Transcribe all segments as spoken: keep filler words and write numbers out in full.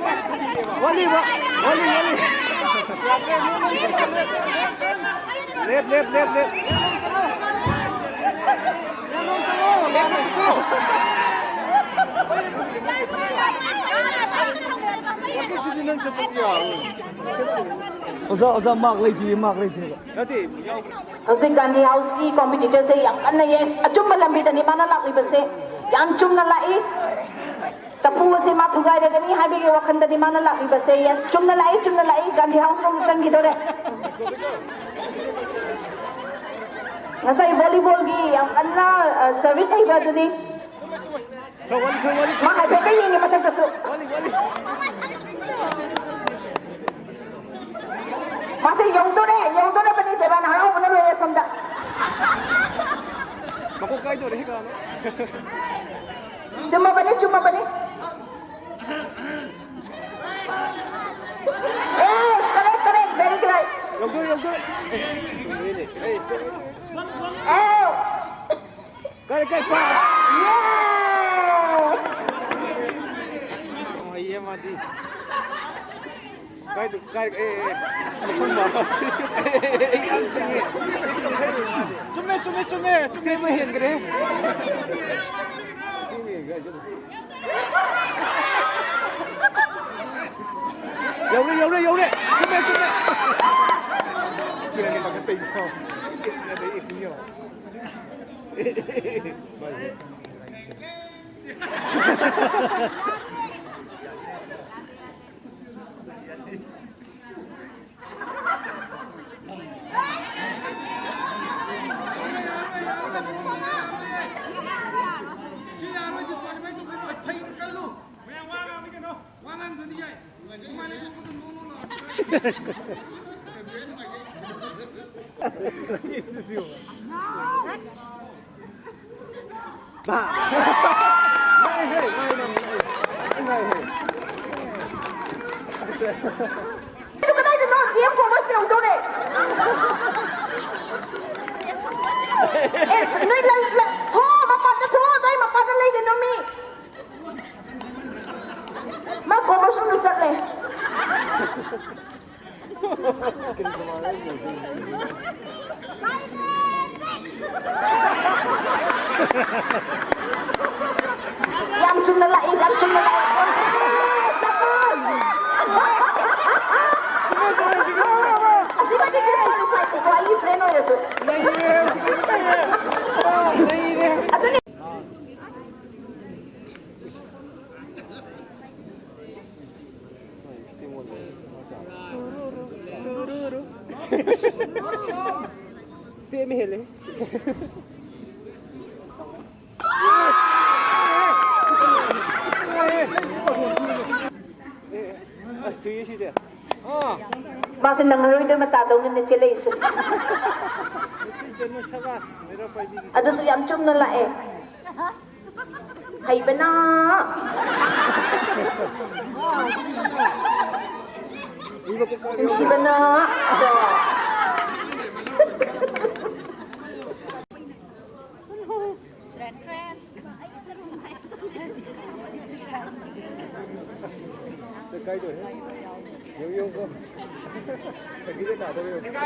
ꯋꯥꯠꯂꯤꯕ, ꯋꯥꯠꯂꯤ, ꯋꯥꯠꯂꯤ꯫ ꯂꯦꯞ, ꯂꯦꯞ, ꯂꯦꯞ, ꯂꯦꯞ꯫ ꯑꯣꯖꯥ, ꯑꯣꯖꯥ, ꯃꯥꯛ ꯂꯩꯇꯦ, ꯃꯥꯛ ꯂꯩꯇꯦꯕ꯫ ꯅꯠꯇꯦ, ꯌꯥꯎ- ꯍꯧꯖꯤꯛ ꯒꯥꯟꯙꯤ ꯍꯥꯎꯁꯀꯤ ꯀꯣꯝꯄꯤꯇꯤꯇꯔꯁꯦ ꯌꯥꯝ ꯀꯟꯅ, ꯌꯦꯁ, ꯑꯆꯨꯝꯕ ꯂꯝꯕꯤꯗꯅꯤ ꯃꯥꯅ ꯂꯥꯛꯂꯤꯕꯁꯦ꯫ ꯌꯥꯝ ꯆꯨꯝꯅ ꯂꯥꯛꯏ꯫ ꯆꯐꯨ ꯑꯁꯤ ꯃꯥ ꯊꯨꯒꯥꯏꯔꯒꯅꯤ ꯍꯥꯏꯕꯒꯤ ꯋꯥꯈꯜꯗꯅꯤ ꯃꯥꯅ ꯂꯥꯛꯂꯤꯕꯁꯦ꯫ ꯌꯦꯁ, ꯆꯨꯝꯅ ꯂꯥꯛꯏ, ꯆꯨꯝꯅ ꯂꯥꯛꯏ꯫ ꯒꯥꯟꯙꯤ ꯍꯥꯎꯁ ꯔꯣꯝꯗ ꯆꯪꯈꯤꯗꯣꯔꯦ꯫ ꯉꯁꯥꯏ ꯚꯣꯂꯤꯕꯣꯜꯒꯤ ꯌꯥꯝ ꯀꯟꯅ, ꯑ, ꯁꯔꯚꯤꯁ ꯍꯩꯕ ꯑꯗꯨꯅꯤ꯫ ꯃꯥ ꯍꯥꯏꯐꯦꯠꯀ ꯌꯦꯡꯉꯦ ꯃꯊꯛꯇꯁꯨ꯫ ꯃꯥꯁꯦ ꯌꯧꯗꯣꯔꯦ, ꯌꯧꯗꯣꯔꯕꯅꯤ, ꯗꯦꯕꯥꯟ ꯍꯔꯥꯎꯕꯅ ꯂꯣꯏꯔꯦ ꯁꯣꯝꯗ꯫ ꯃꯀꯣꯛ ꯀꯥꯏꯗꯣꯔꯦ ꯀꯅꯥꯅꯣ? ꯆꯨꯝꯃꯕꯅꯤ, ꯆꯨꯝꯃꯕꯅꯤ꯫ Yes, correct, correct, very correct. ꯌꯧꯗꯣꯔꯦ, ꯌꯧꯗꯣꯔꯦ꯫ ꯑꯦ, ꯆꯨꯝꯃꯦ꯫ ꯑꯦ꯫ ꯀꯔꯦ, ꯀꯔꯦ, ꯄꯥ꯫ ꯌꯦ! ꯌꯥꯝ ꯍꯩꯌꯦ ꯃꯥꯗꯤ꯫ ꯀꯥꯏꯗ, ꯀꯥꯏ, ꯑꯦ, ꯑꯦ, ꯃꯐꯝ ꯃꯥ-, ꯑꯦ, ꯑꯦ, ꯌꯥꯝ ꯁꯤꯡꯉꯦ꯫ ꯆꯨꯝꯃꯦ, ꯆꯨꯝꯃꯦ, ꯆꯨꯝꯃꯦ꯫ ꯆꯨꯝꯃꯦ, ꯑꯃ ꯍꯦꯟꯈ꯭ꯔꯦ꯫ ꯌꯧꯔꯦ, ꯌꯧꯔꯦ, ꯌꯧꯔꯦ꯫ ꯆꯨꯝꯃꯦ, ꯆꯨꯝꯃꯦ꯫ ꯀꯤꯔꯟꯒꯤ ꯄꯥꯈꯠꯄꯩ ꯁꯥꯎ꯫ ꯑꯗꯩ ꯑꯦꯛꯇꯤꯡ ꯌꯦꯡꯉꯣ꯫ ꯁꯤ ꯌꯥꯔꯣꯏ, ꯗꯤꯁꯀ꯭ꯋꯥꯂꯤꯐꯥꯏ ꯇꯧꯗꯣꯏꯅꯤ꯫ ꯐꯩꯅ ꯀꯜꯂꯨ꯫ ꯃꯌꯥꯝ ꯋꯥ ꯉꯥꯡꯕꯤ ꯀꯩꯅꯣ? ꯋꯥ ꯉꯥꯡꯗ꯭ꯔꯗꯤ ꯌꯥꯏ꯫ ꯅꯨꯡꯉꯥꯏꯅ ꯊꯣꯛꯄꯗ ꯅꯣꯛ ꯅꯣꯛ ꯂꯥꯎ꯫ ꯕꯥ꯫ ꯅꯩꯍꯦ, ꯅꯩ, ꯅꯩ, ꯅꯩ꯫ ꯅꯩꯍꯦ꯫ ꯑꯗꯨ ꯀꯗꯥꯏꯗꯅꯣ ꯁꯤ ꯑꯦꯝ ꯀꯣꯃꯔꯁ ꯌꯧꯗꯧꯔꯦ꯫ ꯑꯦ, ꯅꯣꯏ ꯂꯩ-, ꯂꯩ-, ꯊꯣꯛꯑꯣ, ꯃꯄꯥꯟꯗ ꯊꯣꯛꯑꯣ, ꯅꯣꯏ ꯃꯄꯥꯟꯗ ꯂꯩꯒꯅꯨ ꯃꯤ꯫ ꯃꯥ ꯀꯣꯃꯔꯁ ꯔꯨꯝꯗ ꯌꯥꯝ ꯆꯨꯝꯅ ꯂꯥꯛꯏ, ꯌꯥꯝ ꯆꯨꯝꯅ ꯂꯥꯛꯏ꯫ ꯑꯁꯤꯃꯗꯤ ꯀꯩꯅꯣ ꯅꯨꯡꯉꯥꯏꯇꯦꯀꯣ, ꯑꯩꯒꯤ friend ꯑꯣꯏꯔꯁꯨ꯫ ꯑꯗꯨꯅꯤ꯫ Stay ꯃꯤ ꯍꯦꯜꯂꯦ꯫ ꯑꯁ, ꯊꯨꯏꯌꯦ ꯁꯤꯗꯤ꯫ ꯑꯥ꯫ ꯃꯥꯁꯦ ꯅꯪꯉꯔꯣꯏꯗꯣꯏ ꯃꯇꯥꯗꯧꯅꯅꯦ ꯆꯦꯜꯂꯛꯏꯁꯦ꯫ ꯅꯨꯄꯤ ꯆꯦꯟꯕ ꯁꯕꯥꯁ, ꯃꯩꯔꯥ ꯄꯥꯏꯕꯤꯒꯤ꯫ ꯑꯗꯨꯁꯨ ꯌꯥꯝ ꯆꯨꯝꯅ ꯂꯥꯛꯑꯦ꯫ ꯍꯩꯕꯅ꯫ ꯅꯨꯡꯁꯤꯕꯅ꯫ ꯑꯗꯣ꯫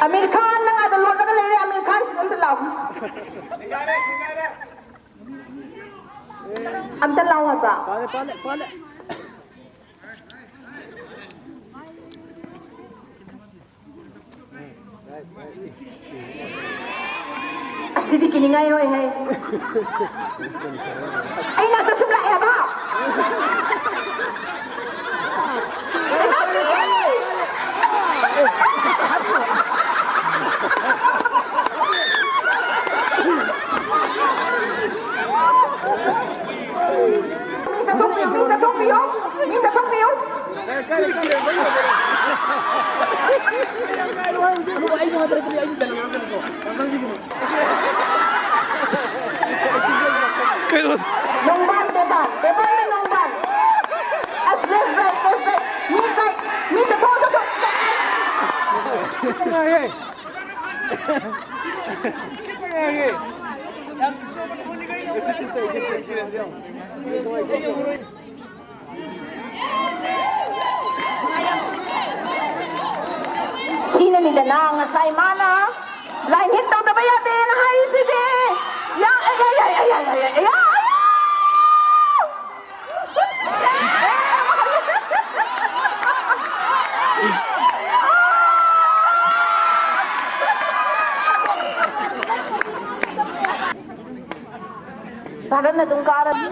ꯑꯃꯤꯔ ꯈꯥꯟ, ꯅꯪ ꯑꯗ ꯂꯣꯠꯂꯒ ꯂꯩꯔꯦ, ꯑꯃꯤꯔ ꯈꯥꯟ, ꯁꯤꯗ ꯑꯝꯇ ꯂꯥꯛꯑꯣ꯫ ꯑꯝꯇ ꯂꯥꯛꯑꯣ ꯍꯥꯏꯕ꯫ ꯄꯥꯜꯂꯦ, ꯄꯥꯜꯂꯦ, ꯄꯥꯜꯂꯦ꯫ ꯑꯁꯤꯗꯤ ꯀꯤꯅꯤꯡꯉꯥꯏ ꯑꯣꯏꯍꯦ꯫ ꯑꯩ ꯅꯥꯛꯇ ꯁꯨꯝ ꯂꯥꯛꯑꯦꯕ꯫ ꯃꯤ ꯆꯠꯊꯣꯛꯄꯤꯌꯨ, ꯃꯤ ꯆꯠꯊꯣꯛꯄꯤꯌꯨ, ꯃꯤ ꯆꯠꯊꯣꯛꯄꯤꯌꯨ꯫ ꯀꯩꯅꯣ? ꯅꯣꯡꯕꯥꯟ, ꯕꯦꯕꯥꯟ, ꯕꯦꯕꯥꯟꯅ ꯅꯣꯡꯕꯥꯟ꯫ ꯑꯁ, left, right, left, right. ꯃꯤ right, ꯃꯤ ꯆꯠꯊꯣꯛ, ꯆꯠꯊꯣꯛ꯫ ꯈꯤꯇꯪ ꯉꯥꯏꯔꯦ꯫ ꯈꯤꯇꯪ ꯉꯥꯏꯔꯦ꯫ ꯁꯤꯅꯅꯦ꯫ ꯅ ꯉꯁꯥꯏ ꯃꯥꯅ line hit ꯇꯧꯗꯕ ꯌꯥꯗꯦꯅ ꯍꯥꯏꯔꯤꯁꯤꯗꯤ꯫ ꯌꯥ, ꯑꯌꯥ, ꯑꯌꯥ, ꯑꯌꯥ, ꯑꯌꯥ, ꯑꯌꯥ, ꯑꯌꯥ, ꯑꯌꯥ! ꯚꯥꯔꯠꯅ ꯑꯗꯨꯝ ꯀꯥꯔꯅꯤ꯫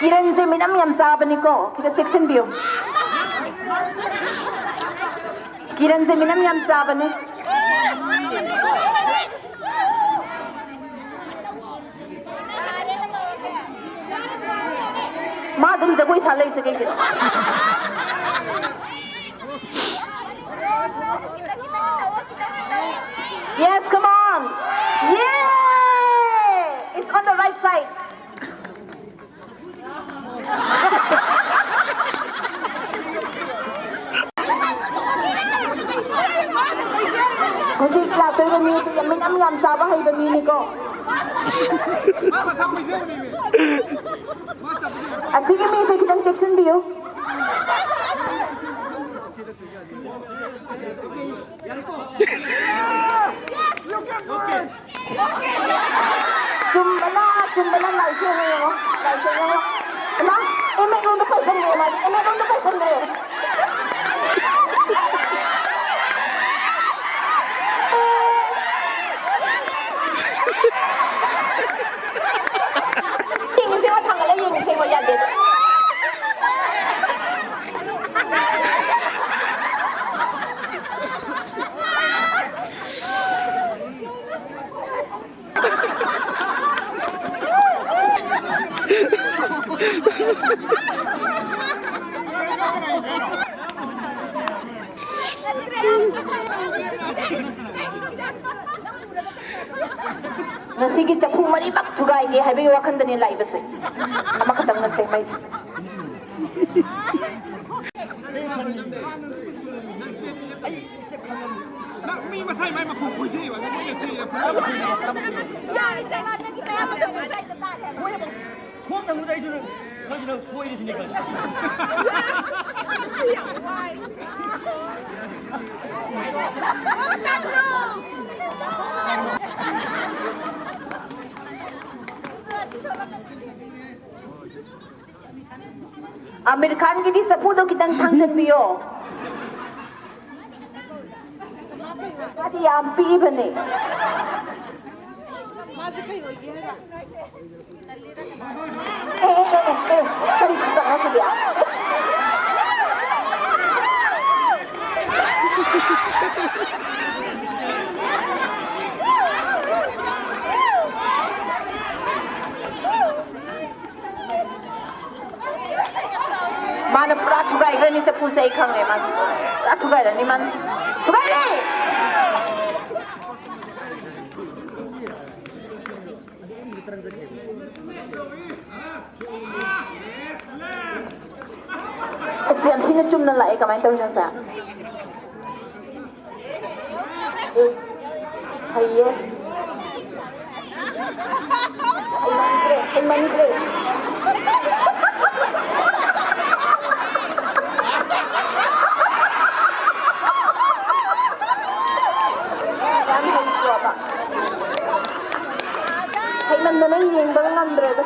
ꯀꯤꯔꯟꯁꯦ ꯃꯤꯅꯝ ꯌꯥꯝ ꯆꯥꯕꯅꯤꯀꯣ, ꯈꯤꯇ ꯆꯦꯛꯁꯤꯟꯕꯤꯌꯨ꯫ ꯀꯤꯔꯟꯁꯦ ꯃꯤꯅꯝ ꯌꯥꯝ ꯆꯥꯕꯅꯦ꯫ ꯃꯥ ꯑꯗꯨꯝ ꯖꯒꯣꯏ ꯁꯥ ꯂꯩꯁꯦ ꯀꯩꯒꯤꯅꯣ? Yes, come on. Yeah! It's on the right side. ꯍꯧꯖꯤꯛ ꯂꯥꯛꯇꯣꯏꯕ ꯃꯤꯁꯦ ꯌꯥꯝ ꯃꯤꯅꯝ ꯌꯥꯝ ꯆꯥꯕ ꯍꯩꯕ ꯃꯤꯅꯤꯀꯣ꯫ ꯑꯁꯤꯒꯤ ꯃꯤꯁꯦ ꯈꯤꯇꯪ ꯆꯦꯛꯁꯤꯟꯕꯤꯌꯨ꯫ ꯆꯨꯝꯕꯅ, ꯆꯨꯝꯕꯅ ꯂꯥꯏꯁꯦ ꯌꯦꯡꯉꯣ, ꯂꯥꯏꯁꯦ ꯌꯦꯡꯉꯣ꯫ ꯏꯃꯥ, ꯑꯦꯝ ꯑꯦ ꯂꯣꯝꯗ ꯄꯩꯁꯟꯈ꯭ꯔꯦ ꯃꯥꯗꯤ, ꯑꯦꯝ ꯑꯦ ꯂꯣꯝꯗ ꯄꯩꯁꯟꯈ꯭ꯔꯦ꯫ ꯁꯤꯒꯤ ꯆꯐꯨ ꯃꯔꯤꯃꯛ ꯊꯨꯒꯥꯏꯒꯦ ꯍꯥꯏꯕꯒꯤ ꯋꯥꯈꯜꯗꯅꯦ ꯂꯥꯛꯏꯕꯁꯦ꯫ ꯑꯃꯈꯛꯇꯪ ꯅꯠꯇꯦ ꯃꯩꯁꯦ꯫ ꯃꯤ ꯃꯁꯥꯏ ꯃꯥꯏ ꯃꯈꯣꯡ ꯈꯣꯏꯖꯩꯕ꯫ ꯈꯣꯡ ꯊꯝꯕꯗ ꯑꯩꯁꯨ ꯅꯪ, ꯅꯪꯁꯨ ꯅꯪ ꯁꯣꯏꯔꯤꯁꯤꯅꯦ ꯈꯪꯉꯦ꯫ ꯑꯃꯤꯔ ꯈꯥꯟꯒꯤꯗꯤ ꯆꯐꯨꯗꯣ ꯈꯤꯇꯪ ꯊꯥꯡꯖꯟꯕꯤꯌꯣ꯫ ꯃꯥꯗꯤ ꯌꯥꯝ ꯄꯤꯛꯏꯕꯅꯦ꯫ ꯃꯥꯁꯦ ꯀꯩ ꯑꯣꯏꯒꯦ ꯍꯥꯏꯕ? ꯑꯦ, ꯑꯦ, ꯑꯦ, ꯑꯦ, ꯑꯦ, ꯀꯔꯤ ꯈꯨꯆꯠꯅꯣ ꯁꯤꯗꯤ? ꯃꯥꯅ ꯄꯨꯔꯥ ꯊꯨꯒꯥꯏꯈ꯭ꯔꯅꯤ ꯆꯐꯨꯁꯦ, ꯑꯩ ꯈꯪꯉꯦ꯫ ꯃꯥ ꯄꯨꯔꯥ ꯊꯨꯒꯥꯏꯔꯅꯤ ꯃꯥꯅ꯫ ꯊꯨꯒꯥꯏꯔꯦ! ꯑꯁ, ꯌꯥꯝ ꯊꯤꯅ ꯆꯨꯝꯅ ꯂꯥꯛꯑꯦ꯫ ꯀꯃꯥꯏꯅ ꯇꯧꯔꯤꯅꯣ ꯁꯦ? ꯑꯦ, ꯍꯩꯌꯦ꯫ ꯍꯩꯃꯟꯈ꯭ꯔꯦ, ꯍꯩꯃꯟꯈ꯭ꯔꯦ꯫ ꯌꯥꯝ ꯍꯩꯇ꯭ꯔꯣꯕ? ꯍꯩꯃꯟꯗꯅ ꯌꯦꯡꯕꯒ ꯉꯝꯗ꯭ꯔꯦꯗ꯫